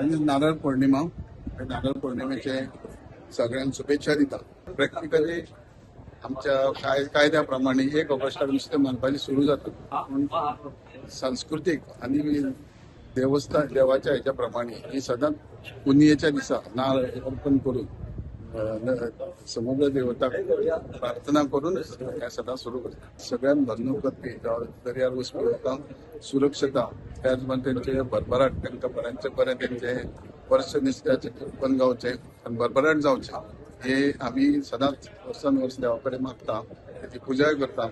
आनी नारळ पौर्णिमा. नारळ पौर्णिमेचे सगळ्यांक शुभेच्छा दिता. प्रॅक्टिकली आमच्या कायद्या प्रमाणे 1 ऑगस्टाक नुस्तें मारपाचें सुरू जाता, पूण सांस्कृतीक आनी देवस्थान देवाच्या हेच्या प्रमाणे ही सदांच पुनयेच्या दिसा नारळ अर्पण करून समुद्र देवताक प्रार्थना करून हे सदां सुरू करता. सगळ्यांत भरणूक करपी जावं दर्यार वचपी लोकांक सुरक्षता, त्याच बरोबर तेंचे भरभराट, तांकां बऱ्यांचे बरें तेंचे वर्ष नुस्त्याचें उत्पन्न जावचें आनी भरभराट जावचें हे आमी सदांच वर्सान वर्स देवा कडेन मागता, तेची पुजाय करता.